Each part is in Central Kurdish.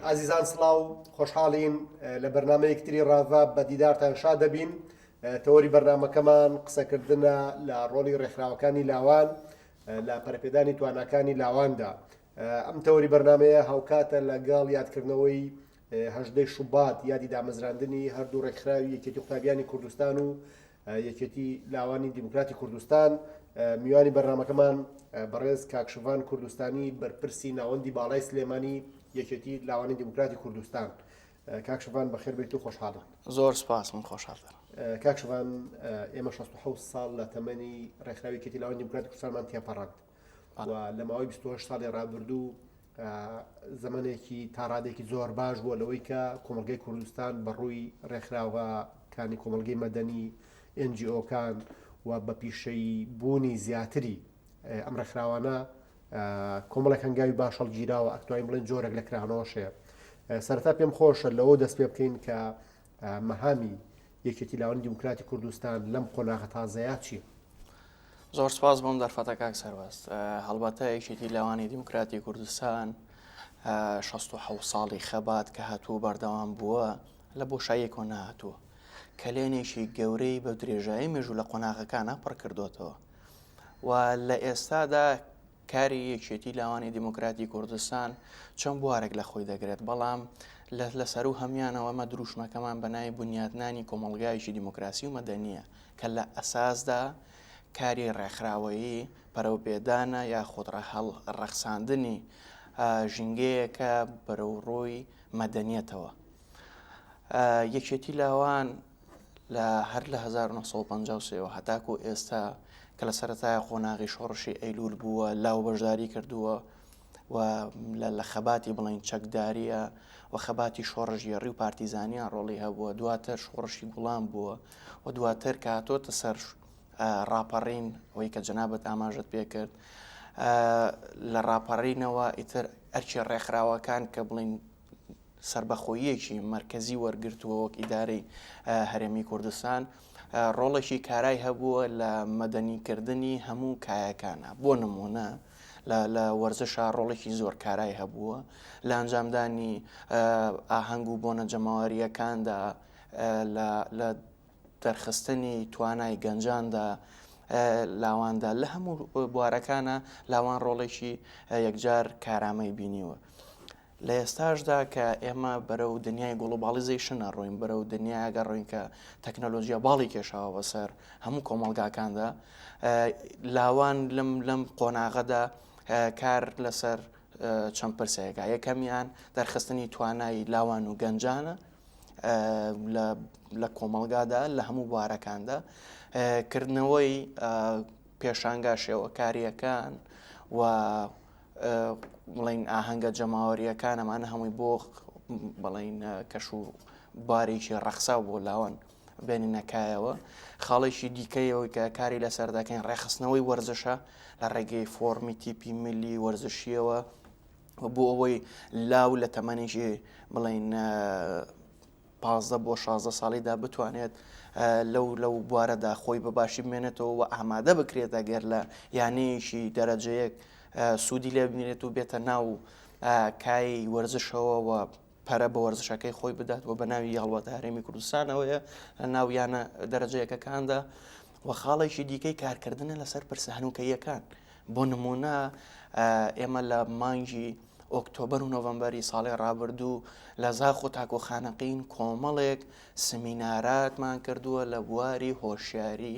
ئازیزان سڵاو، خۆشحاڵین لە بەرنامەیەکی تری ڕاڤە بە دیدارتان شاد دەبین. تەوەری بەرنامەکەمان قسەکردنە لە ڕۆڵی ڕێکخراوەکانی لاوان لە پەرەپێدانی تواناکانی لاواندا. ئەم تەوەری بەرنامەیە هاوکاتە لەگەڵ یادکردنەوەی هەژدەی شوبات یادی دامەزراندنی هەردوو ڕێکخراوی یەکێتی قوتابیانی کوردستان و یەکێتی لاوانی دیموکراتی کوردستان میوانی بەرنامەکەمان بەڕێز کاک شڤان کوردستانی بەرپرسی ناوەندی باڵای سلێمانی یەکێتی لاوانی دیموکراتی کوردستان کاک شڤان بەخێر بێیت و خۆشحاڵین. زۆر سپاس من خۆشحاڵترم. کاک شڤان ئێمە 67 ساڵ لە تەمەنی ڕێکخراوی یەکێتی لاوانی دیموکراتی کوردستانمان تێپەڕاند و لە ماوەی 28 ساڵی ڕابردوو زەمەنێکی تا ڕادێکی زۆر باش بووە لەوەی کە کۆمەڵگەی کوردستان بە ڕووی ڕێکخراوەکانی کۆمەڵگەی مەدەنی NGO کان و بە پیشەیی بوونی زیاتری ئەم ڕێکخراوانە کۆمەڵێک هەنگاوی باش هەڵگیراوە ئەتوانین بڵێن جۆرێک لە کرانەوەش هەیە سەرەتا پێم خۆشە لەوە دەست پێ بکەین کە مەهامی یەکێتی لاوانی دیموکراتی کوردستان لەم قۆناغە تازەیە چییە؟ زۆر سپاس بۆم دەرفەتە کاک سەربەست. هەڵبەتە یەکێتی لاوانی دیموکراتی کوردستان 16 ساڵی خەبات کە هاتوو بەردەوام بووە لە بۆشاییەکەوە نەهاتووە. کەلێنێکی گەورەی بە درێژایی مێژوو لە قۆناغەکانە پڕ کردوێتەوە و لە ئێستادا کاری یەکێتی لاوانی دیموکراتی کوردستان چەند بوارێک لە خۆی دەگرێت، بەڵام لە سەروو هەموویانەوە ئەمە دروشمەکەمان بە ناوی بنیاتنانی کۆمەڵگایەکی دیموکراسی و مەدەنییە کە لە ئەساسدا کاری ڕێکخراوەیی پەرەوپێدانە یاخود ڕەخساندنی ژینگەیەکە بەرەو ڕووی مەدەنیەتەوە. یەکێتی لاوان لە هەر لە 1953 ەوە هەتاکو ئێستا کە لە سەرەتای قۆناغی شۆڕشی ئەیلول بووە لاو بەشداری کردووە و لە خەباتی بڵین چەکداریە و خەباتی شۆڕشگێڕی و پارتیزانیان ڕۆڵی هەبووە دواتر شۆڕشی گوڵان بووە و دواتر کە هاتۆتە سەر ڕاپەڕین ئەوەی کە جەنابەت ئاماژت پێ کرد لە ڕاپەڕینەوە ئیتر ئەرکی ڕێکخراوەکان کە بڵین سەربەخۆییەکی مەرکەزی وەرگرتووە وەک ئیدارەی هەرێمی کوردستان ڕۆڵێکی کارای هەبووە لە مەدەنیکردنی هەموو کایەکانە بۆ نمونە لە وەرزشا ڕۆڵێکی زۆر کارای هەبووە لە ئەنجامدانی ئاهەنگ و بۆنە جەماوەرییەکاندا لە دەرخستنی توانای گەنجاندا لاواندا لە هەموو بوارەکانە لاوان ڕۆڵێکی یەکجار کارامەی بینیوە. لە ئێستاشدا کە ئێمە بەرەو دنیای globalization ئەڕۆین، بەرەو دنیایەک ئەڕۆین کە تەکنەلۆژیا باڵی کێشاوە بەسەر هەموو کۆمەڵگاکاندا، لاوان لەم لەم قۆناغەدا کار لەسەر چەند پرسێکە. یەکەمیان دەرخستنی توانای لاوان و گەنجانە لە کۆمەڵگادا لە هەموو بوارەکاندا، کردنەوەی پێشانگا شێوەکارییەکان و بڵین ئاهەنگە جەماوەرییەکان ئەمانە هەمووی بۆ بڵین کەش و بارێکی ڕەخساو بۆ لاوان بێنینە کایەوە خاڵێکی دیکەیەوەی کە کاری لەسەر دەکەین ڕێخستنەوەی وەرزشە لە ڕێگەی فۆرمی تیپی ملی وەرزشیەوە بۆ ئەوەی لاو لە تەمەنێکی بڵین 15 بۆ 16 ساڵیدا بتوانێت لەو لەو بوارەدا خۆی بە باشی بمێنێتەوە و ئامادە بکرێت ئەگەر لە یانەیەکی دەرەجەیەک سوودی لێ ببینێت و بێتە ناو کای وەرزشەوە و پەرە بە وەرزشەکەی خۆی بدات و بە ناوی هەڵوەتە هەرێمی کوردستانەوەیە لە ناو یانە دەرەجەیەکەکاندا و خاڵێکی دیکەی کارکردنە لەسەر پرسە هەنووکەیەکان بۆ نمونە ئێمە لە مانگی ئۆکتۆبەر و نۆڤەمبەری ساڵی ڕابردوو لە زاخۆ تاکۆ خانەقین کۆمەڵێک سمیناراتمان کردووە لە بواری هۆشیاری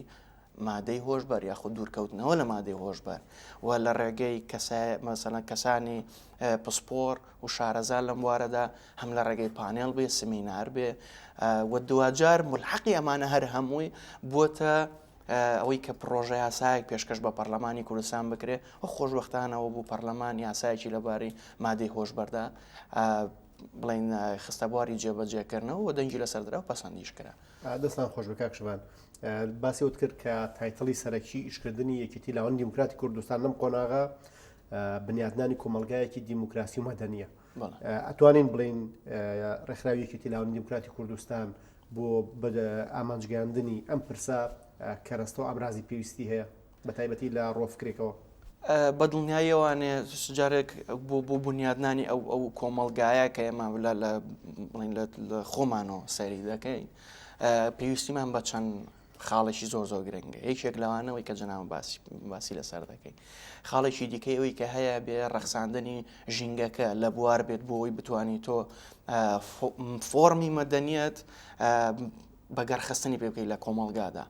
مادەی هۆشبەر یاخود دوورکەوتنەوە لە مادەی هۆشبەر و لە ڕێگەی مەسەلەن کەسانی پسپۆر و شارەزا لەم بوارەدا هەم لە ڕێگەی پانێڵ بێ سمینار بێ و دواجار ملحقی ئەمانە هەر هەمووی بووەتە ئەوەی کە پڕۆژە یاسایەک پێشکەش بە پەرلەمانی کوردستان بکرێ و خۆشبەختانەوە بوو پەرلەمان یاسایەکی لەبارەی مادەی هۆشبەردا بڵین خستە بواری جێبەجێکردنەوە و دەنگی لەسەر درا و پەسەندیش کرا. دەستان خۆش بێ کاک شڤان. باسی ئەوت کرد کە title ی سەرەکی ئیشکردنی یەکێتی لاوانی دیموکراتی کوردستان لەم قۆناغە بنیاتنانی کۆمەڵگایەکی دیموکراسی و مەدەنیە. ئەتوانین بڵین ڕێکخراوی یەکێتی لاوانی دیموکراتی کوردستان بۆ ئامانجگەیاندنی ئەم پرسە کەرەستە و ئامرازی پێویستی هەیە بە تایبەتی لە ڕۆفکرێکەوە؟ بە دڵنیاییەوانێ جارێک بۆ بۆ بنیادنانی ئەو ئەو کۆمەڵگایە کە ئێمە لە لە بڵین لە خۆمانەوە سەیری دەکەین پێویستیمان بە چەند خاڵێکی زۆر زۆر گرنگە یەکێک لەوانەوەی کە جەناوە باسی باسی لەسەر دەکەین خاڵێکی دیکەی ئەوی کە هەیە بێ ڕەخساندنی ژینگەکە لە بوار بێت بۆ ئەوی بتانی تۆ فۆرمی مەدەنیەت بەگەڕخستنی پێ بکەیت لە کۆمەڵگادا.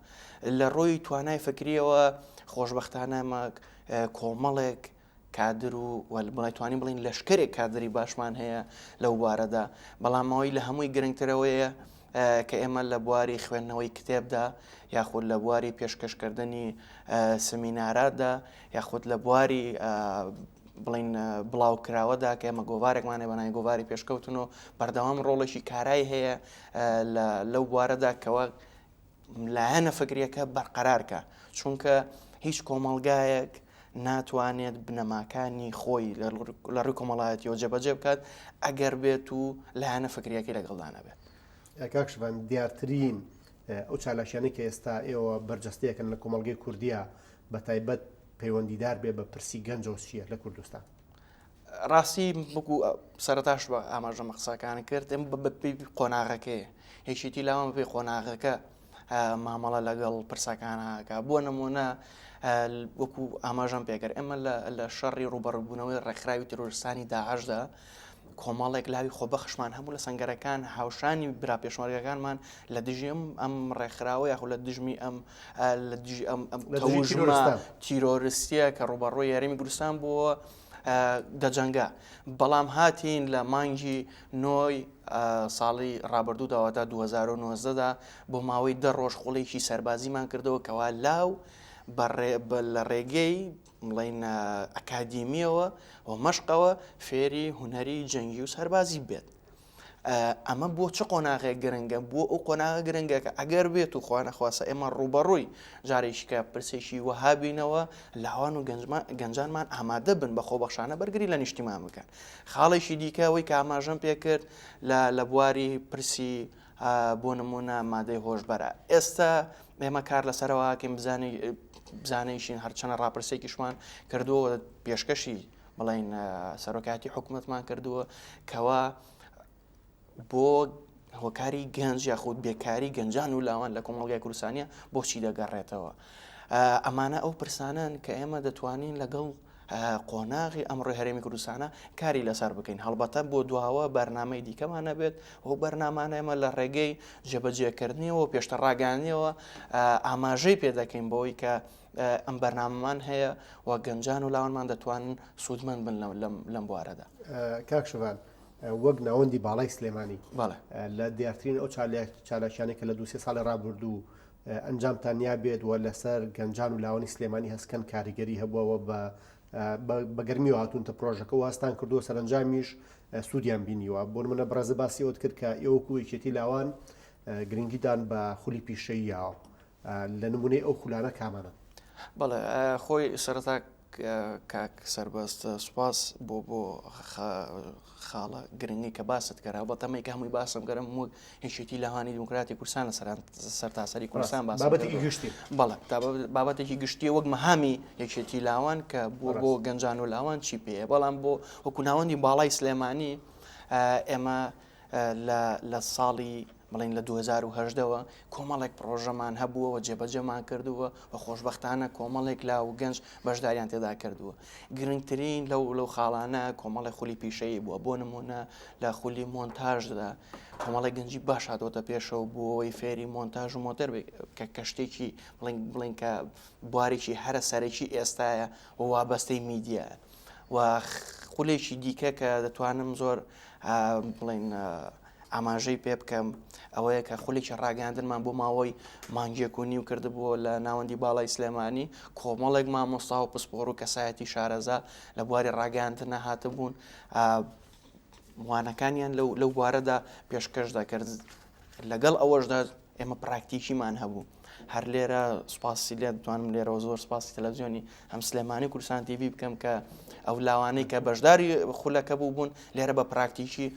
لە ڕووی توانای فکریەوە خۆشبەختانە ئەمە کۆمەڵێک کادر و بڵێ توانین بڵین لەشکرێک کادری باشمان هەیە لەو بوارەدا بەڵام ئەوەی لە هەمووی گرنگترەوەیە کە ئێمە لە بواری خوێندنەوەی کتێبدا یاخود لە بواری پێشکەشکردنی سمیناراتدا یاخود لە بواری بڵین بڵاوکراوەدا کە ئێمە گۆڤارێکمان هەیە بە ناوی گۆڤاری پێشکەوتن و بەردەوام ڕۆڵێکی کارای هەیە لەو بوارەدا کەوا لایەنە فکریەکە بەرقەرارکە چونکە هیچ کۆمەڵگایەک ناتوانێت بنەماکانی خۆی لە ڕووی کۆمەڵایەتیەوە جێبەجێ بکات ئەگەر بێت و لایەنە فکریەکەی لەگەڵدا نەبێت. کاک شڤان دیارترین ئەو چالاکیانەی کە ئێستا ئێوە بەرجەستەیەکەن لە کۆمەڵگەی کوردیە بە تایبەت پەیوەندیدار بێ بە پرسی گەنجەوە چییە لە کوردستان؟ ڕاستی وەکو سەرەتاش بە ئاماژەمە قسەکان کرد ئەم بەپێی قۆناغەکەی یەکێتی لاوان بەپێی قۆناغەکە مامەڵە لەگەڵ پرسەکانەکە بۆ نمونە وەکو ئاماژەم پێکرد ئێمە لە شەڕی ڕوبەڕبوونەوەی ڕێکخراوی تیرۆرستانی داعشدا کۆمەڵێک لاوی خۆبەخشمان هەبوو لە سەنگەرەکان هاوشانی برا پێشمەرگەکانمان لە دژی ئەم ئەم ڕێکخراوە یاخود لە دژمی ئەم لە دژی ئەم ئەم تەوژمە تیرۆرستیە کە ڕووبەڕووی هەرێمی کوردستان بووە دەجەنگا بەڵام هاتین لە مانگی نۆی ساڵی ڕابردوو داواتا 2009دا بۆ ماوەی دە ڕۆژ خوڵێکی سەربازیمان کردەوە کەوا لاو لە ڕێگەی بڵین ئەکادیمیەوە و مەشقەوە فێری هونەری جەنگی و سەربازی بێت. ئەمە بۆ چ قۆناغێک گرنگە؟ بۆ ئەو قۆناغە گرنگە کە ئەگەر بێت و خوانەخواستە ئێمە ڕووبەڕووی جارێکی کە پرسێکی وەها بینەوە لاوان و گەنجانمان ئامادە بن بە خۆبەخشانە بەرگری لە نیشتیمان بکەن. خاڵێکی دیکە ئەوەی کە ئاماژەم پێکرد لە لە بواری پرسی بۆ نمونە مادەی هۆشبەرە ئێستا ئێمە کار لەسەرەوە کەین بزانین بزانیشین هەرچەنە ڕاپرسێکیشمان کردووە پێشکەشی بڵێین سەرۆکایەتی حکوومەتمان کردووە کەوا بۆ هۆکاری گەنج یاخود بێکاری گەنجان و لاوان لە کۆمەڵگای کوردستانیە بۆچی دەگەڕێتەوە ئەمانە ئەو پرسانن کە ئێمە دەتوانین لەگەڵ قۆناغی ئەمڕۆی هەرێمی کوردستانە کاری لەسەر بکەین هەڵبەتە بۆ دواوە بەرنمەی دیکەمان نەبێت ئەو بەرنامانە ئێمە لە ڕێگەی جێبەجێکردنیەوە پێشتە ڕاگەیانەوە ئاماژەی پێ دەکەین بۆی کە ئەم بەرنامەمان هەیە و گەنجان و لاوانمان دەتوانن سوودمەند بن لەم بوارەدا. کاک شڤان وەک ناوەندی باڵای سلێمانی لە دیارترین ئەو چالاکیانەی کە لە دوو سێ ساڵی ڕابردوو ئەنجامتان نیابێت و لەسەر گەنجان و لاوانی سلێمانی هەستکەن کاریگەری هەبووە و بە گەرمیەوە هاتوونتە پرۆژەکە و هەستان کردووە سەرەنجامیش سوودیان بینیوە بۆ نمونە بەڕێزە باسی ئەوت کرد کە ئێوە وەکو یەکێتی لاوان گرنگیدان بە خولی پیشەییەوە لە نمونەی ئەو خولانە کامانەن؟ بەڵێ خۆی سەرەتا کاک سەربەست سوپاس بۆ بۆ خاڵە گرنگی کە باست کرد هەڵبەتە ئەمەی کە هەمووی باسم کردم وەک یەکێتی لاوانی دیموکراتی کوردستان لە سەرتاسەری کوردستان باس بابەتێکی گشتی بەڵێ بابەتێکی گشتیە وەک مەهامی یەکێتی لاوان کە بۆ بۆ گەنجان و لاوان چی پێیە بەڵام بۆ وەکو ناوەندی باڵای سلێمانی ئێمە لە ساڵی بڵێین لە 2018 وە کۆمەڵێک پڕۆژەمان هەبووە و جێبەجێمان کردووە و خۆشبەختانە کۆمەڵێک لاو و گەنج بەشداریان تێدا کردووە. گرنگترین لەو لەو خاڵانە کۆمەڵێک خولی پیشەیی بووە، بۆ نموونە لە خولی مۆنتاژدا کۆمەڵێک گەنجی باش هاتۆتە پێشەوە بۆ ئەوەی فێری مۆنتاژ و مۆتەر بێت کە کە شتێکی بڵێن بڵێن کە بوارێکی هەرە سەرەکی ئێستایە و وابەستەی میدیایە. و خولێکی دیکە کە دەتوانم زۆر بڵێن ئاماژەی پێ بکەم ئەوەیە کە خولێکی ڕاگەاندنمان بۆ ماوەی مانگێک و نیو کردبووە لە ناوەندی باڵای سلێمانی کۆمەڵێک مامۆستا و پسپۆڕ و کەسایەتی شارەزا لە بواری ڕاگەاندنە هاتبوون وانەکانیان لەو لەو بوارەدا پێشکەش دەکرد لەگەڵ ئەوەشدا ئێمە پراکتیکیمان هەبوو هەر لێرە سوپاسی لێ دەتوانم لێرەوە زۆر سوپاسی تەلەڤزیۆنی هەم سلێمانی کوردستان تیڤی بکەم کە ئەو لاوانەی کە بەشداری خولەکە بوو بوون لێرە بە پراکتیکی.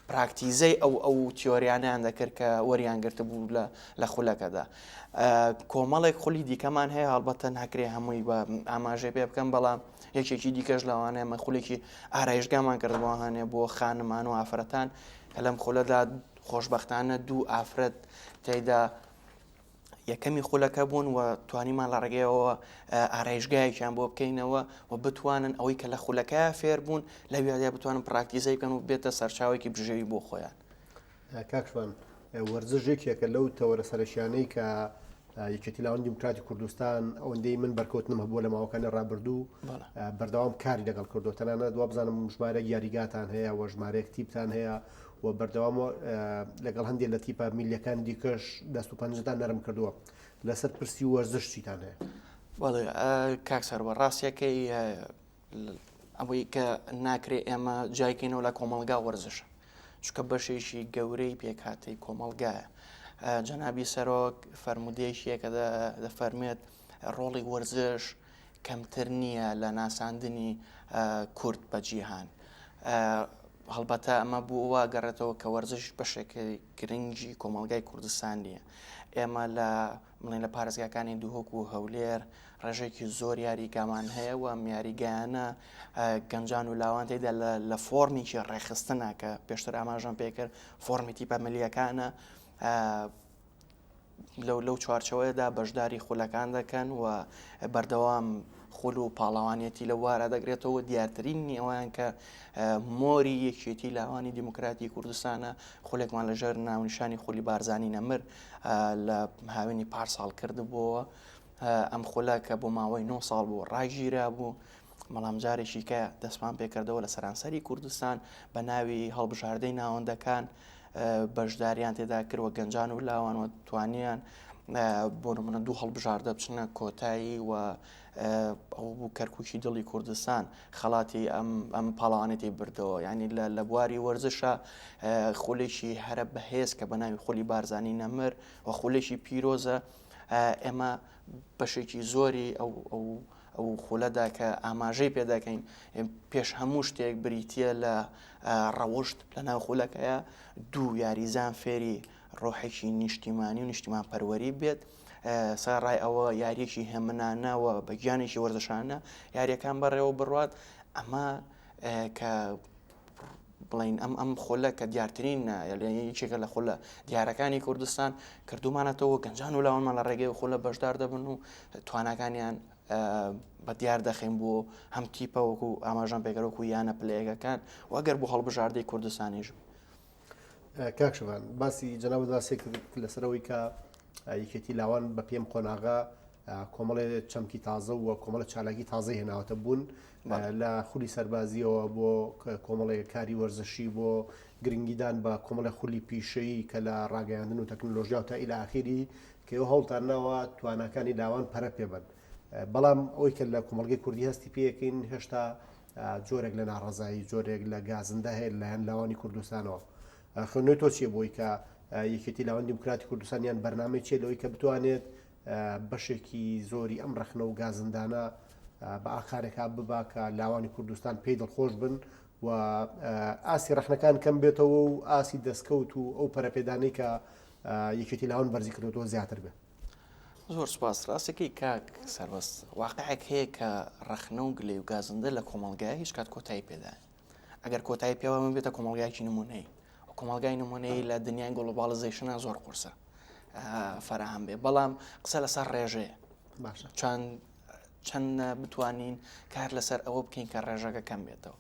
پراکتیزەی ئەو ئەو تیۆریانیان دەکرد کە وەریان گرتبوو لە لە خولەکەدا. کۆمەڵێک خولی دیکەمان هەیە هەڵبەتە ناکرێ هەمووی بە ئاماژەی پێ بکەم بەڵام یەکێکی دیکەش لەوانەیە مە خولێکی ئارایشگامان کرد بۆ هەنێ بۆ خانمان و ئافرەتان کە لەم خولەدا خۆشببختانە دوو ئافرەت تێیدا یەکەمی خولەکە بوون و توانیمان لە ڕێگەیەوە ئارایشگایەکیان بۆ بکەینەوە و بتوانن ئەوەی کە لە خولەکە فێر بوون لەویادا بتوانن پراکتیزەی بکەن و بێتە سەرچاوێکی بژێوی بۆ خۆیان. کاک شوان وەرزش یەکێکە لەو تەوەرە سەرەکیانەی کە یەکێتی لاوانی دیموکراتی کوردستان ئەوەندەی من بەرکەوتنم هەبووە لە ماوەکانی ڕابردوو بەردەوام کاری لەگەڵ کردو تەنانەت وابزانم ژمارەیەک یاریگاتان هەیە و ژمارەیەک تیپتان هەیە و بەردەوام لەگەڵ هەندێک لە تیپە میلیەکانی دیکەش دەست و پەنجەتان نەرم کردووە لەسەر پرسی وەرزش چیتان هەیە؟ بەڵێ کاک سەروە ڕاستیەکەی ئەوەی کە ناکرێ ئێمە جایکەینەوە لە کۆمەڵگا وەرزشە چونکە بەشێکی گەورەی پێکهاتەی کۆمەڵگایە جەنابی سەرۆک فەرمودەیەکیە کە دەفەرمێت ڕۆڵی وەرزش کەمتر نییە لە ناساندنی کورد بە جیهان. هەڵبەتە ئەمە بوو وا گەڕێتەوە کە وەرزش بەشێک گرنگی کۆمەڵگای کوردستان نییە. ئێمە لە بڵێن لە پارێزگاکانی دهۆک و هەولێر ڕێژێکی زۆر یاریگامان هەیە و ئەم یاریگایانە گەنجان و لاوان تێدا لە فۆرمێکی ڕێکخستنە کە پێشتر ئاماژەم پێکرد فۆرمی تیپە ملیەکانە لەو لەو چوارچەوەیەدا بەشداری خولەکان دەکەن و بەردەوام خول و پاڵەوانیەتی لە وارە دەگرێتەوە دیارترین ئەویان کە مۆری یەکێتی لاوانی دیموکراتی کوردستانە خولێکمان لەژێر ناونیشانی خولی بارزانی نەمر لە هاوینی پار ساڵ کردبووەوە ئەم خولە کە بۆ ماوەی 9 ساڵ بوو ڕاگیرا بوو بەڵام جارێکی کە دەستمان پێکردەوە لە سەرانسەری کوردستان بە ناوی هەڵبژاردەی ناوەندەکان بەشداریان تێدا کرد و گەنجان و لاوان و توانیان بۆ نمونە دوو هەڵبژاردە بچنە کۆتایی و ئەو بوو کەرککی دڵی کوردستان خەڵاتی ئەم ئەم پاڵەوانێتی بردەوە ینی لە لە بواری وەرزشە خولێکی هەرە بەهێز کە بە ناوی خولی بارزانی نەمر و خولێکی پیرۆزە ئێمە بەشێکی زۆری ئەو ئەو ئەو خولەدا کە ئاماژەی پێ دەکەین پێش هەموو شتێک بریتە لە ڕەوشت لە ناو خولەکەیە دوو یاریزان فێری ڕۆحێکی نیشتیمانی و نیشتیمان پەروەری بێت سەرەڕای ئەوە یاریەکی هێمنانە و بە گیانێکی وەرزشانە یاریەکان بەڕێوە بڕوات ئەمە کە بڵین ئەم ئەم خولە کە دیارترین یەکێکە لە خولە دیارەکانی کوردستان کردومانەتەوە گەنجان و لاوانمان لە ڕێگەی خولە بەشدار دەبن و تواناکانیان بە دیار دەخەین بۆ هەم تیپە وەکو ئاماژان پێکەرۆک و یانە پلەیەکەکان وەگەر بۆ هەڵبژاردەی کوردستانیش کاک شڤان باسی جەنابت باسی کرد لەسەرەوەی کە یەکێتی لاوان بە پێم قۆناغە کۆمەڵێ چەمکی تازە و کۆمەڵە چالاکی تازەی هێناوەتە بوون لە خولی سەربازیەوە بۆ کۆمەڵێک کاری وەرزشی بۆ گرنگیدان بە کۆمەڵی خولی پیشەیی کە لە ڕاگەیاندن و تەکنۆلۆژیا و تا ئیلا ئاخیری کە ئێوە هەوڵتان ناوە تواناکانی لاوان پەرە پێبن بەڵام ئەوەی کە لە کۆمەڵگەی کوردی هەستی پێەکەین هێشتا جۆرێک لە ناڕەزایی، جۆرێک لە گازندە هەیە لەلایەن لاوانی کوردستانەوە. خوێندنەوەی تۆ چییە بۆی کە یەکێتی لاوانی دیموکراتی کوردستان یان بەرنامەی چییە لەوەی کە بتوانێت بەشێکی زۆری ئەم ڕەخنە و گازندانە بە ئاقارێکا ببا کە لاوانی کوردستان پێی دڵخۆش بن و ئاستی ڕەخنەکان کەم بێتەوە و ئاستی دەستکەوت و ئەو پەرەپێدانەی کە یەکێتی لاوان بەرزی کردوەوە زیاتر بێت. زۆر سوپاس. ڕاستەکەی کاک سەربەست واقعێک هەیە کە ڕەخنە و گلەی و گازندە لە کۆمەڵگای هیچ کات کۆتایی پێدایە ئەگەر کۆتایی پێوە من بێتە کۆمەڵگایکی نمونەی و کۆمەڵگای نمونەی لە دنیای globalization ە زۆر قورسە فەراهەم بێ بەڵام قسە لەسەر ڕێژەیە باشە چەند چەند بتوانین کار لەسەر ئەوە بکەین کە ڕێژەکە کەم بێتەوە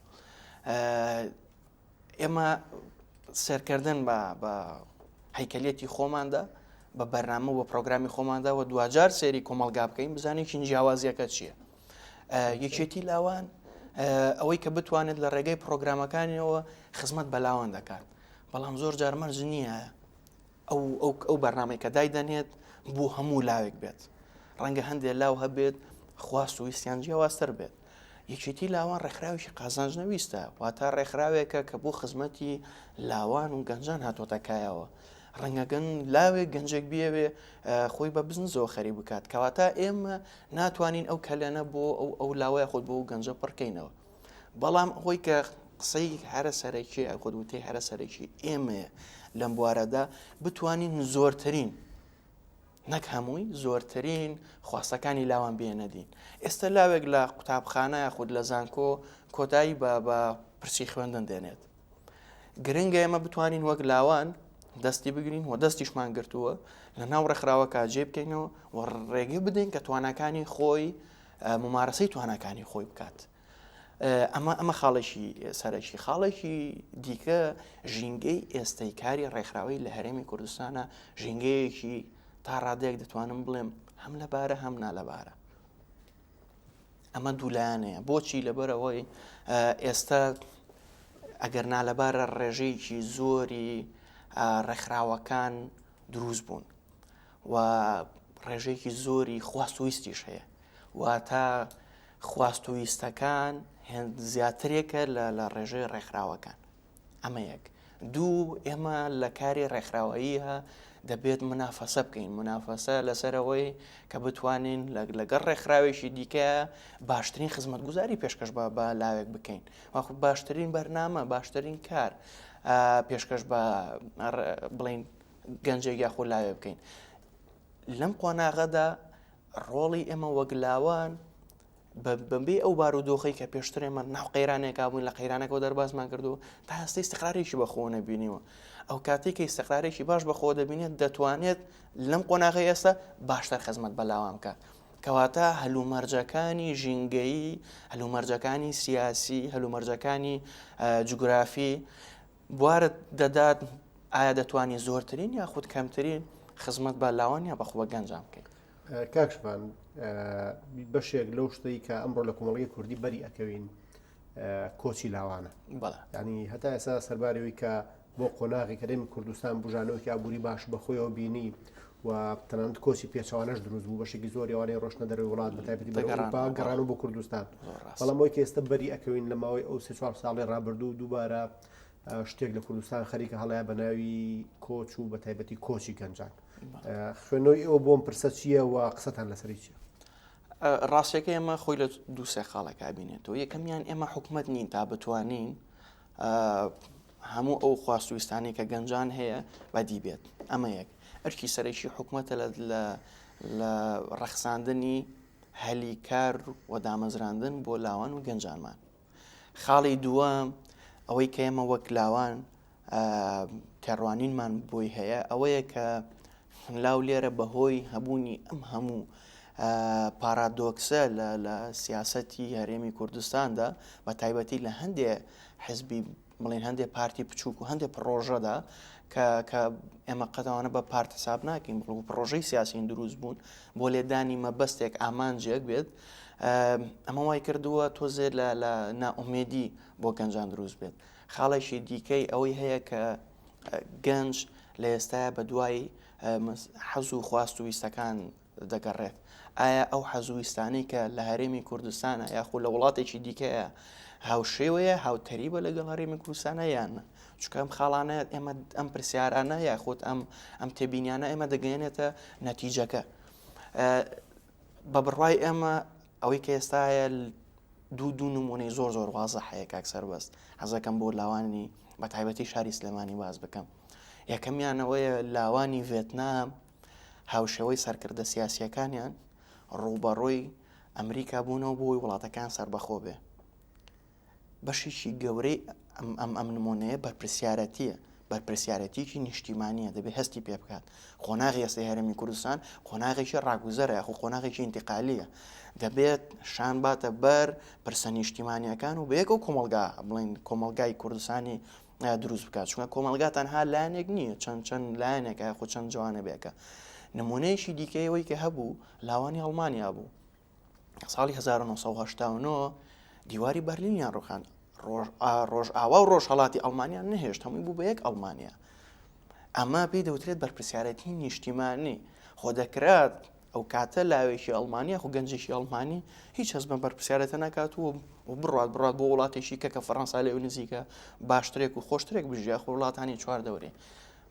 ئێمە سێرکردن بە بە هەیکەلیەتی خۆماندا بە بەرنامە و بە پرۆگرامی خۆماندا و دواجار سێری کۆمەڵگا بکەین بزانین چین جیاوازیەکە چییە یەکێتی لاوان ئەوەی کە بتوانێت لە ڕێگەی پرۆگرامەکانیەوە خزمەت بە لاوان دەکات بەڵام زۆر جار مەرج نییە ئەو ئەو ئەو بەرنامەی کە دایدەنێت بۆ هەموو لاوێک بێت ڕەنگە هەندێک لاو هەبێت خواست و ویستیان جیاوازتر بێت یەکێتی لاوان ڕێکخراوێکی قازانج نەویستە واتە ڕێکخراوێکە کە بۆ خزمەتی لاوان و گەنجان هاتۆتە کایەوە ڕەنگە گەن لاوێک گەنجێک بیەوێ خۆی بە بزنزەوە خەری بکات کەواتە ئێمە ناتوانین ئەو کەلێنە بۆ ئەو ئەو لاوەیە خۆت بۆ گەنجە پڕکەینەوە بەڵام ئەوەی کە قسەی هەرە سەرەکی یاخود وتەی هەرە سەرەکی ئێمەیە لەم بوارەدا بتوانین زۆرترین نەک هەمووی زۆرترین خواستەکانی لاوان بێنە دین ئێستا لاوێک لە قوتابخانە یاخود لە زانکۆ کۆتایی بە بە پرسی خوێندن دێنێت گرنگە ئێمە بتوانین وەک لاوان دەستی بگرین و دەستیشمان گرتووە لە ناو ڕێکخراوەکە جێ بکەینەوە و ڕێگە بدەین کە تواناکانی خۆی ممارەسەی تواناکانی خۆی بکات. ئەمە ئەمە خاڵێکی سەرەکی خاڵێکی دیکە ژینگەی ئێستەی کاری ڕێکخراوەی لە هەرێمی کوردستانە ژینگەیەکی تا ڕادەیەک دەتوانم بڵێم هەم لەبارە هەم نالەبارە ئەمە دوولایەنەیە بۆچی لەبەرەوەی ئێستا ئەگەر نالەبارە ڕێژەیەکی زۆری ڕێکخراوەکان دروست بوون و ڕێژەیەکی زۆری خواست ویستیش هەیە واتە خواست و ویستەکان هێند زیاترێکە لە لە ڕێژەی ڕێکخراوەکان ئەمە یەک دوو ئێمە لە کاری ڕێکخراوەییە دەبێت منافەسە بکەین منافەسە لەسەرەوەی کە بتوانین لەگەڵ ڕێکخراوێکی دیکە باشترین خزمەتگوزاری پێشکەش بە بە لاوێک بکەین وەخت باشترین بەرنامە باشترین کار پێشکەش بە بڵین گەنجێک یاخۆ لاوێ بکەین لەم قۆناغەدا ڕۆڵی ئێمە وەک لاوان بەبێ ئەو بارودۆخەی کە پێشتر ئێمە ناو قەیرانێکا بووین لە قەیرانەکەەوە دەربازمان کردو تا هەستی ئیستقرارێکی بەخۆ نەبینیوە ئەو کاتێک کە ئیستقرارێکی باش بەخۆ دەبینێت دەتوانێت لەم قۆناغی ئێستا باشتر خزمەت بە لاوان بکات کەواتە هەلومەرجەکانی ژینگەیی هەلومەرجەکانی سیاسی هەلومەرجەکانی جوگرافی بوارت دەدات ئایا دەتوانی زۆرترین یاخود کەمترین خزمەت بە لاوان یا بەخۆ بە گەنجان بکەیت؟ کاک شڤان بەشێک لەو شتەی کە ئەمڕۆ لە کۆمەڵگەی کوردی بەری ئەکەوین کۆچی لاوانە ینی هەتا ئێستا سەربارەوەی کە بۆ قۆناغی کەرێمی کوردستان بژانەوەکی ئابووری باش بەخۆیەوە بینی و تەنانەت کۆچی پێچەوانەش دروست بوو بەشێکی زۆری ئەوانەی ڕۆشتنە دەرەوەی وڵات بە تایبەتی بەرەو ئەوروپا گەڕانەوە بۆ کوردستان بەڵام ئەوەی کە ئێستا بەری ئەکەوین لە ماوەی ئەو سێ چوار ساڵی ڕابردوو دووبارە شتێک لە کوردستان خەریکە هەڵەیە بە ناوی کۆچ و بە تایبەتی کۆچی گەنجان خوێندنەوەی ئێوە بۆم پرسە چییە و قسەتان لەسەری چییە؟ ڕاستەکە ئێمە خۆی لە دوو سێ خاڵەکە بینێتەوە یەکەمیان ئێمە حکومت نین تا بتوانین هەموو ئەو خواست و ویستانەی کە گەنجان هەیە بەدی بێت ئەمە یەک ئەرکی سەرەکی حکومەتە لە ڕەخساندنی هەلی کار و دامەزراندن بۆ لاوان و گەنجانمان خاڵی دووەم ئەوەی کە ئێمە وەک لاوان تێڕوانینمان بۆی هەیە ئەوەیە کە لاو لێرە بەهۆی هەبوونی ئەم هەموو پارادۆکسە لە سیاسەتی هەرێمی کوردستاندا بە تایبەتی لە هەندێ حزبی بڵێن هەندێک پارتی بچووک و هەندێک پڕۆژەدا کە کە ئێمە قەتەوانە بە پارت حساب ناکەین بەڵکو پڕۆژەی سیاسین دروست بوون بۆ لێدانی مەبەستێک ئامانجێک بێت ئەمە وای کردووە تۆزێ لە لە نائومێدی بۆ گەنجان دروست بێت خاڵێکی دیکەی ئەوەی هەیە کە گەنج لە ئێستایا بە دوای حەز و خواست و ویستەکان دەگەڕێت ئایا ئەو حەز و ویستانەی کە لە هەرێمی کوردستانە یاخود لە وڵاتێکی دیکەیە هاوشێوەیە هاوتەریبە لەگەڵ هەرێمی کوردستانە یان نا چونکە ئەم خاڵانە ئێمە ئەم پرسیارانە یاخود ئەم ئەم تێبینیانە ئێمە دەگەێنێتە نەتیجەکە بە بڕوای ئێمە ئەوەی کە ئێستا هەیە دوو دوو نمونەی زۆر زۆر وازح هەیە کاک سەربەست حەزەکەم بۆ لاوانی بە تایبەتی شاری سلێمانی باز بکەم یەکەمیانەوەیە لاوانی ڤێتنام هاوشێوەی سەرکردە سیاسیەکانیان ڕووبەڕووی ئەمریکا بوونەوە بۆی وڵاتەکان سەربەخۆ بێ بەشێکی گەورەی ئەم ئەم ئەم نمونەیە بەرپرسیارەتیە بەرپرسیارەتیکی نیشتیمانیە دەبێ هەستی پێ بکات قۆناغی ئێستای هەرێمی کوردستان قۆناغێکی ڕاگوزەرە یاخو قۆناغێکی ئینتقالیە دەبێت شان باتە بەر پرسە نیشتیمانیەکان و بەیەکەوە کۆمەڵگا بڵین کۆمەڵگای کوردستانی دروست بکات چونکە کۆمەڵگا تەنها لایەنێک نییە چەند چەند لایەنێکە یاخود چەند جوانە بێکە نمونەیەکی دیکەیەوەی کە هەبوو لاوانی ئەڵمانیا بوو ساڵی 1989 دیواری بەرلینیان ڕوخاند ڕۆژئاوا و ڕۆژهەڵاتی ئەڵمانیان نەهێشت هەمووی بوو بە یەک ئەڵمانیا ئەمە پێی دەوترێت بەرپرسیارەتی نیشتیمانی خۆ دەکرات ئەو کاتە لاوێکی ئەڵمانیا خۆ گەنجێکی ئەڵمانی هیچ هەست بە بەرپرسیارەتە ناکات و و بڕات بڕات بۆ وڵاتێکی کە کە فەڕەنسا لێو نزیکە باشترێک و خۆشترێک بژیا خۆ وڵاتانی چوار دەورێ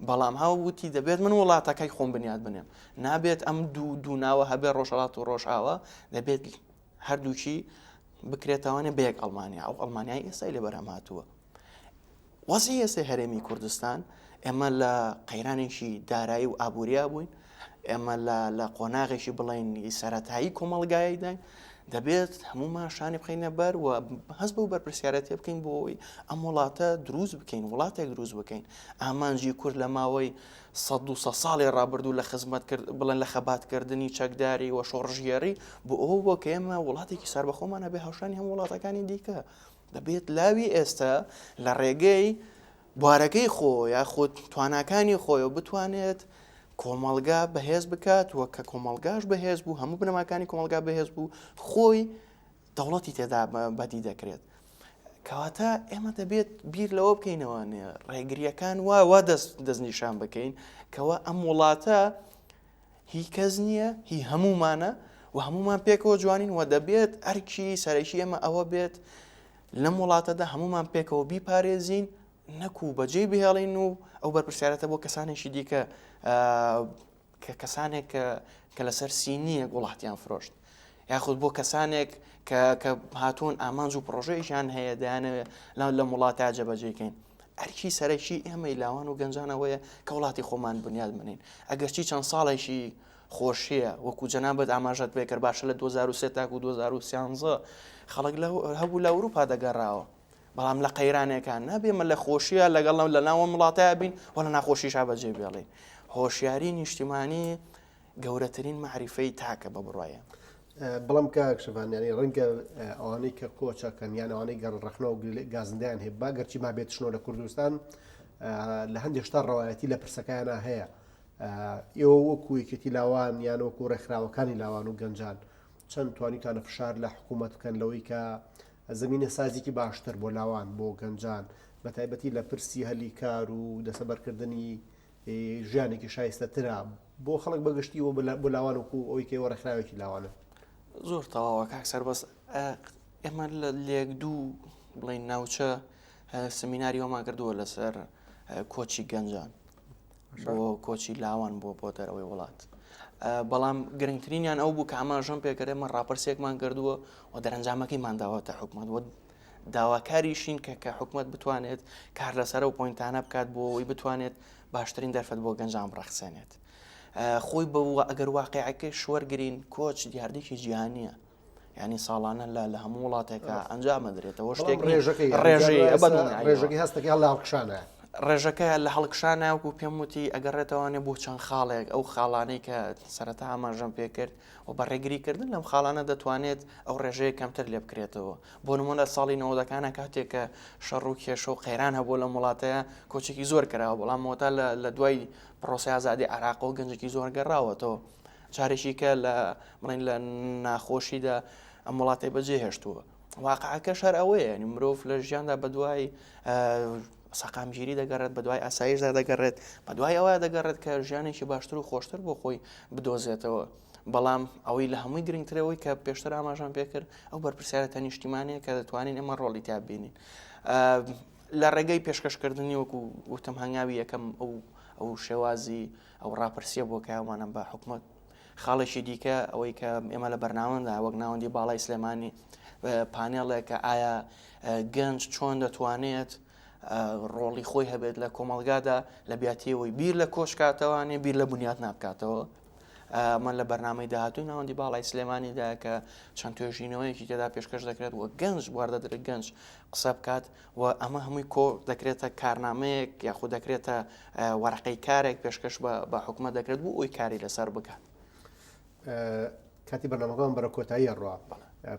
بەڵام هاو وتی دەبێت من وڵاتەکەی خۆم بنیات بنێم نابێت ئەم دوو دوو ناوە هەبێ ڕۆژهەڵات و ڕۆژئاوا دەبێت هەردووکی بکرێتەوانێ بە یەک ئەڵمانیا ئەو ئەڵمانیای ئێستای لێ بەرهەم هاتووە. وەزعی ئێستای هەرێمی کوردستان، ئێمە لە قەیرانێکی دارایی و ئابووریا بووین، ئێمە لە لە قۆناغێکی بڵێین سەرەتایی کۆمەڵگایداین، دەبێت هەمومان شانی بخەینە بەر و هەست بەو بەرپرسیارەتیە بکەین بۆ ئەوەی ئەم وڵاتە دروست بکەین، وڵاتێک دروست بکەین. ئامانجی کورد لە ماوەی سەد دوو سەد ساڵی ڕابردوو لە خزمەت کرد بڵێن لە خەباتکردنی چەکداری و شۆڕشگێڕی بۆ ئەوە بووە کە ئێمە وڵاتێکی سەربەخۆمان هەبێ هاوشانی هەموو وڵاتەکانی دیکە. دەبێت لاوی ئێستا لە ڕێگەی بوارەکەی خۆ یاخود تواناکانی خۆیەوە بتوانێت کۆمەڵگا بەهێز بکات و کە کۆمەڵگاش بەهێز بوو هەموو بنەماکانی کۆمەڵگا بەهێز بوو خۆی دەوڵەتی تێدا بەدی دەکرێت. کەواتە ئێمە دەبێت بیر لەوە بکەینەوە ڕێگریەکان وا وا دەست دەستنیشان بکەین کەەوە ئەم وڵاتە هی کەس نییە هی هەمومانە و هەمومان پێکەوە جوانین و دەبێت ئەرکی سەرەکی ئێمە ئەوە بێت لەم وڵاتەدا هەمومان پێکەوە بیپارێزین نەکو بەجێی بهێڵین و ئەو بەرپرسیارەتە بۆ کەسانێکی دیکە کە کەسانێک کە لەسەر سینیەک وڵاتیان فرۆشت یاخود بۆ کەسانێک کە کە هاتوون ئامانج و پرۆژەیەکیان هەیە دەیانەوێت لە لەم وڵاتە جێبەجێکەین ئەرکی سەرەکی ئێمەی لاوان و گەنجانەوەیە کە وڵاتی خۆمان بنیاد بنین ئەگەرچی چەند ساڵێکی خۆشیە وەکو جەنابەت ئاماژەت پێکرد باشە لە 2003 تاکو 2013 خەڵک لە هەبوو لە ئەوروپا دەگەڕاوە بەڵام لە قەیرانێکان نابێ مە لە خۆشیە لەگەڵ لە ناوە وڵاتە بین و لە ناخۆشیشا بەجێ بێڵین هۆشیاری نیشتیمانی گەورەترین مەعریفەی تاکە بە بڕوایە. بەڵام کاک شڤان یانی ڕەنگە ئەوانەی کە کۆچەکەن یان ئەوانەی گەڕ ڕەخنە و گازندەیان هەیە با گەرچی مابێت شنۆ لە کوردستان لە هەندێک شتا ڕەوایەتی لە پرسەکەیانە هەیە ئێوە وەکو یەکێتی لاوان یان وەکو ڕێکخراوەکانی لاوان و گەنجان چەند توانیتانە فشار لە حکوومەت بکەن لەوەی کە زمینە سازێکی باشتر بۆ لاوان بۆ گەنجان بە تایبەتی لە پرسی هەلی کار و دەسەبەرکردنی ژیانێکی شایستەترە بۆ خەڵک بە گشتی و بۆ لاوان وەکو ئەوەی کە ئێوە ڕێکخراوێکی لاوانن. زۆر تەواوە کاک سەربەست ئێمە لە لێک دوو بڵین ناوچە سمیناری ئەومان کردووە لەسەر کۆچی گەنجان بۆ کۆچی لاوان بۆ بۆ دەرەوەی وڵات. بەڵام گرنگترینیان ئەو بوو کە ئاماژەم پێکرد ئێمە ڕاپرسێکمان کردووە و دەرەنجامەکەیمان داوەتە حکومەت و داواکاریشین کە کە حکومەت بتوانێت کار لەسەر ئەو point انە بکات بۆ ئەوەی بتوانێت باشترین دەرفەت بۆ گەنجان بڕەخسێنێت. خۆی بە ئەگەر واقعەکەی شوەرگرین کۆچ دیاردێکی جیهانیە. ینی ساڵانە لە لە هەموو وڵاتێکە ئەنجام دەدرێتەوە شتێک ڕێژەکەی ڕێژەی ڕێژەکەی هەستەکە لە هەڵکشانە ڕێژەکە لە هەڵکشانە وەکو پێم وتی ئەگەڕێتەوانێ بۆ چەند خاڵێک ئەو خاڵانەی کە سەرەتا ئاماژەم پێکرد و بە ڕێگریکردن لەم خاڵانە دەتوانێت ئەو ڕێژەیە کەمتر لێ بکرێتەوە. بۆ نموونە ساڵی نەوەدەکانە کاتێک کە شەڕ و کێشە و قەیران هەبوو لەم وڵاتەیە کۆچێکی زۆر کراوە، بەڵام مۆتا لە دوای پرۆسەی ئازادی عێراقەوە گەنجێکی زۆر گەڕاوەتەوە. جارێکی کە لە بڵێن لە ناخۆشیدا ئەم وڵاتەی بەجێ هێشتووە. واقعەکەش هەر ئەوەیە، یعنی مرۆڤ لە ژیاندا بەدوای سەقامگیری دەگەڕێت، بەدوای ئاسایشدا دەگەڕێت، بەدوای ئەوە دەگەڕێت کە ژیانێکی باشتر و خۆشتر بۆ خۆی بدۆزێتەوە. بەڵام ئەوەی لە هەمووی گرنگترە ئەوەی کە پێشتر ئاماژەم پێکرد ئەو بەرپرسیارەتە نیشتیمانەیە کە دەتوانین ئێمە ڕۆڵی تیا ببینین لە ڕێگەی پێشکەشکردنی وەکو وتم هەنگاوی یەکەم ئەو ئەو شێوازی ئەو ڕاپرسیە بۆ کەیاوانە بە حکومەت خاڵێکی دیکە ئەوەی کە ئێمە لە بەرنامەدا وەک ناوەندی باڵای سلێمانی پانێڵێک کە ئایا گەنج چۆن دەتوانێت ڕۆڵی خۆی هەبێت لە کۆمەڵگادا لە بیاتیەوەی بیر لە کۆشکاتەوانێ بیر لە بنیات نابکاتەوە ئەمە لە بەرنامەی داهاتووی ناوەندی باڵای سلێمانیدا کە چەند توێژینەوەیەکی تێدا پێشکەش دەکرێت و گەنج بوار دەدرێت گەنج قسە بکات و ئەمە هەمووی کۆ دەکرێتە کارنامەیەک یاخود دەکرێتە وەرەقەی کارێک پێشکەش بە حکومەت دەکرێت بۆ ئەوی کاری لەسەر بکات. کاتی بەرنامەکەمان بەرە کۆتایی ڕوا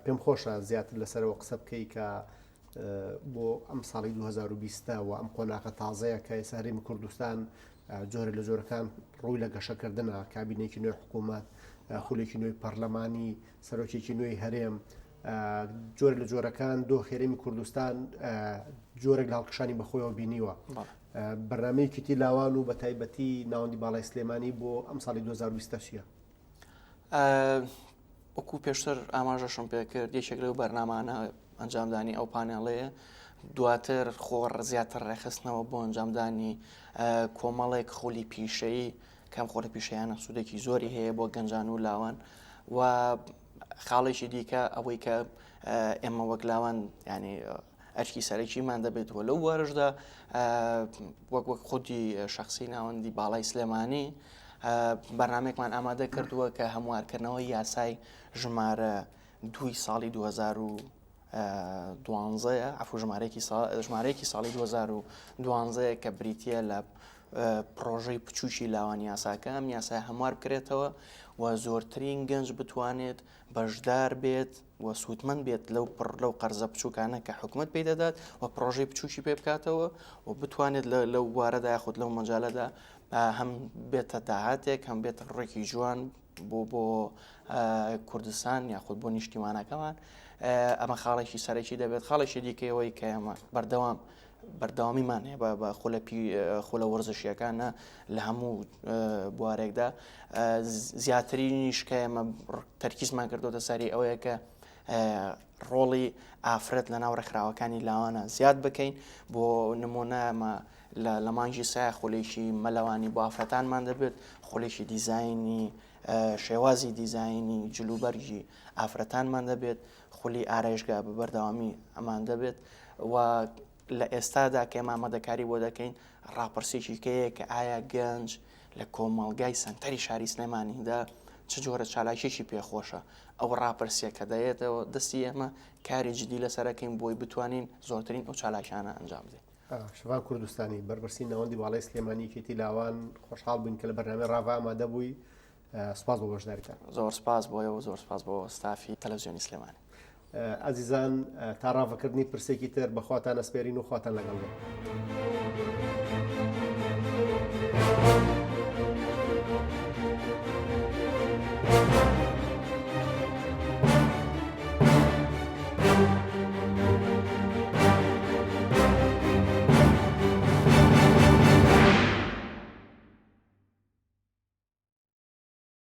پێم خۆشە زیاتر لەسەرەوە قسە بکەی کە بۆ ئەم ساڵی 2020 و ئەم قۆناغە تازەیە کە ئێستا هەرێمی کوردستان جۆرە لە جۆرەکان ڕووی لە گەشەکردنە کابینێکی نوێی حکوومەت خولێکی نوێی پەرلەمانی سەرۆکێکی نوێی هەرێم جۆرە لە جۆرەکان دۆ هەرێمی کوردستان جۆرێک لە هەڵکشانی بەخۆیەوە بینیوە بەرنمەیەکی تی لاوان و بە تایبەتی ناوەندی باڵای سلێمانی بۆ ئەم ساڵی 2020 چییە؟ وەکو پێشتر ئاماژەشم پێکرد یەکێک لەو بەرنامانە ئەنجامدانی ئەو پانێڵەیە دواتر خۆڕ زیاتر ڕێکخستنەوە بۆ ئەنجامدانی کۆمەڵێک خولی پیشەیی کەم خۆرە پیشەیانە سوودێکی زۆری هەیە بۆ گەنجان و لاوان و خاڵێکی دیکە ئەوەی کە ئێمە وەک لاوان ینی. ئەرکی سەرەکیمان دەبێت و لەو بوارەشدا وەک وەک خودی شخصی ناوەندی باڵای سلێمانی بەرنمێکمان ئامادە کردووە کە هەموارکردنەوەی یاسای ژمارە دووی ساڵی 2012 عفو ژمارەیەکی ژمارەیەکی ساڵی 2012 کە بریتە لە پرۆژەی بچووکی لاوان یاساکە ئەم یاسای هەموار بکرێتەوە و زۆرترین گەنج بتوانێت بەشدار بێت و سوودمەند بێت لەو پڕ لەو قەرزە بچووکانە کە حکومت پێی دەدات و پرۆژەی بچووکی پێ بکاتەوە و بتوانێت لەو بوارەدا یاخود لەو مەجالەدا هەم بێتە داهاتێک هەم بێتە ڕێکی جوان بۆ بۆ کوردستان یاخود بۆ نیشتیمانەکەمان ئەمە خاڵێکی سەرەکی دەبێت خاڵێکی دیکەیەوەی کە ئەمە بەردەوام بەردەوامیمان هەیە بە بە خولە پی خولە وەرزشیەکانە لە هەموو بوارێکدا زیاترینیش کە ئێمە تەرکیزمان کردوتە سەری ئەوەیە کە ڕۆڵی ئافرەت لە ناو ڕێکخراوەکانی لاوانە زیاد بکەین بۆ نمونە ئەمە لە مانگی سا خولێکی مەلەوانی بۆ ئافرەتانمان دەبێت خولێکی دیزایانی شێوازی دیزایانی جلوبەرگی ئافرەتانمان دەبێت خولی ئارایشگا بە بەردەوامی ئەمان دەبێت و لە ئێستادا کە ئێمە ئامادەکاری بۆ دەکەین ڕاپرسیی کەیە کە ئایا گەنج لە کۆمەڵگای سەنتەری شاری سلێمانیدا چ جۆرە چالاکیەکی پێخۆشە ئەو ڕاپرسیە کە دەیێتەوە دەستی ئێمە کاری جدی لەسەرەکەین بۆی بتوانین زۆرترین ئەو چالاکیانە ئەنجام بدەین. شڤان کوردستانی، بەرپرسی ناوەندی باڵای سلێمانی یەکێتی لاوان، خۆشحاڵ بووین کە لە بەرنامەی ڕاڤە ئامادە بووی. سپاس بۆ بەشداریتان. زۆر سپاس بۆ ئێوە و زۆر سپاس بۆ ستافی تەلەفزیۆنی سلێمانی. ئازیزان تا ڕاڤەکردنی پرسێکی تر بە خواتان ئەسپێرین و خواتان لەگەڵ بێت.